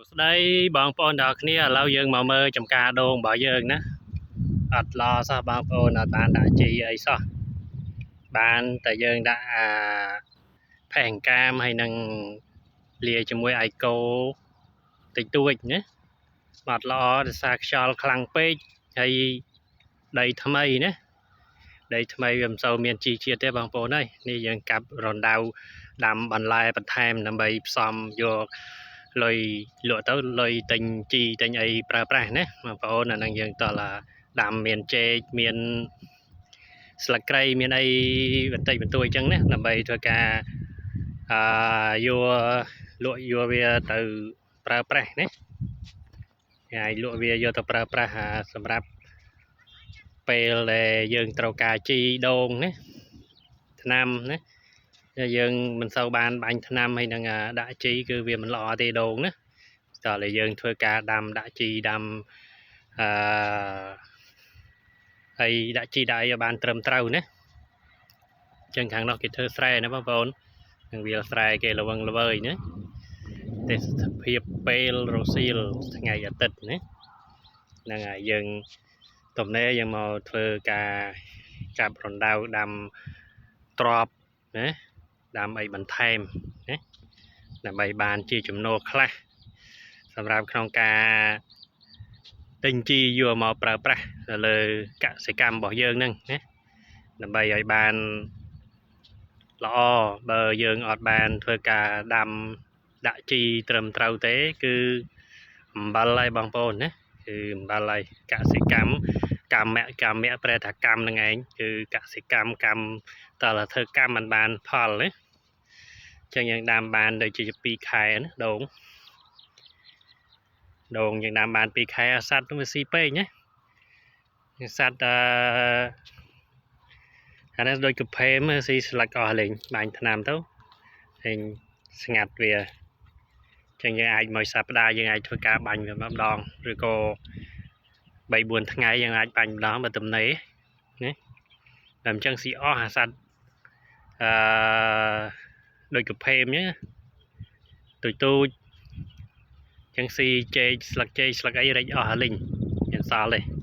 សួស្តីបងប្អូនទាំងអស់គ្នាឥឡូវយើងមកមើលចំការដូងរបស់យើងណាអត់ល្អសោះបងប្អូនអត់បានដាក់ជីអីសោះបានតែយើងដាក់អាផេះអង្កាមហើយនឹងលាយជាមួយអៃកូតិចតួចណាអត់ល្អដោយសារខ្យល់ខ្លាំងពេកហើយដីថ្មីណាដីថ្មីវាមិនសូវមានជីជាតិទេបងប្អូនអើយនេះយើងកាប់រណ្ដៅដាំបន្លែបន្ថែមដើម្បីផ្សំយកលុយលក់ទៅលុយទិញជីទិញអីប្រើប្រាស់ណាបងប្អូនអាហ្នឹងយើងតឡាដាំមានចេកមានស្លឹកគ្រៃមានអីបន្តិចបន្តួចអញ្ចឹងណាដើម្បីធ្វើការអឺយកលក់យកវាទៅប្រើប្រាស់ណាអាចលក់វាយកទៅប្រើប្រាស់សម្រាប់ពេលដែលយើងត្រូវការជីដូងណាថ្នាំណាយើងមិនសូវបានបាញ់ថ្នាំហើយនឹងដាក់ជីគឺវាមិនល្អទេដូងណាតើតែយើងធ្វើការដាំដាក់ជីដាំអឺហើយដាក់ជីដាក់អីឲ្យបានត្រឹមត្រូវណាអញ្ចឹងខាងនោះគេធ្វើស្រែណាបងប្អូននឹងវាលស្រែគេល្វឹងល្វើយណាទេសភាពពេលរសៀលថ្ងៃអាទិត្យណាហ្នឹងហើយយើងទំនេរយើងមកធ្វើការកាប់រណ្ដៅដាំទ្របណាដាំអីបន្ថែមណាដើម្បីបានជាចំណូលខ្លះសម្រាប់ក្នុងការទិញជីយកមកប្រើប្រាស់ទៅលើកសិកម្មរបស់យើងហ្នឹងណាដើម្បីឲ្យបានល្អបើយើងអត់បានធ្វើការដាំដាក់ជីត្រឹមត្រូវទេគឺអំបិលហើយបងប្អូនណាគឺអំបិលហើយកសិកម្មកម្មៈកម្មៈប្រែថាកម្មហ្នឹងឯងគឺកសិកម្មកម្មតើធ្វើកម្មមិនបានផលណាចឹងយើងដាំបានដូចជា2ខែណាដូងដូងយើងដាំបាន2ខែអាសត្វវាស៊ីពេកណាសត្វអឺអានេះដូចកាភេមស៊ីស្លឹកអស់លេងបាញ់ថ្នាំទៅហើយស្ងាត់វាចឹងយើងអាចមួយសប្តាហ៍យើងអាចធ្វើការបាញ់វាម្ដងឬក៏3 4ថ្ងៃយើងអាចបាញ់ម្ដងបើទំនេរណាតែអញ្ចឹងស៊ីអស់អាសត្វអឺដូចកាភេមអញ្ចឹងទូចទូចចឹងស៊ីចេកស្លឹកចេកស្លឹកអីរិចអស់អាលីងមានសល់ទេ។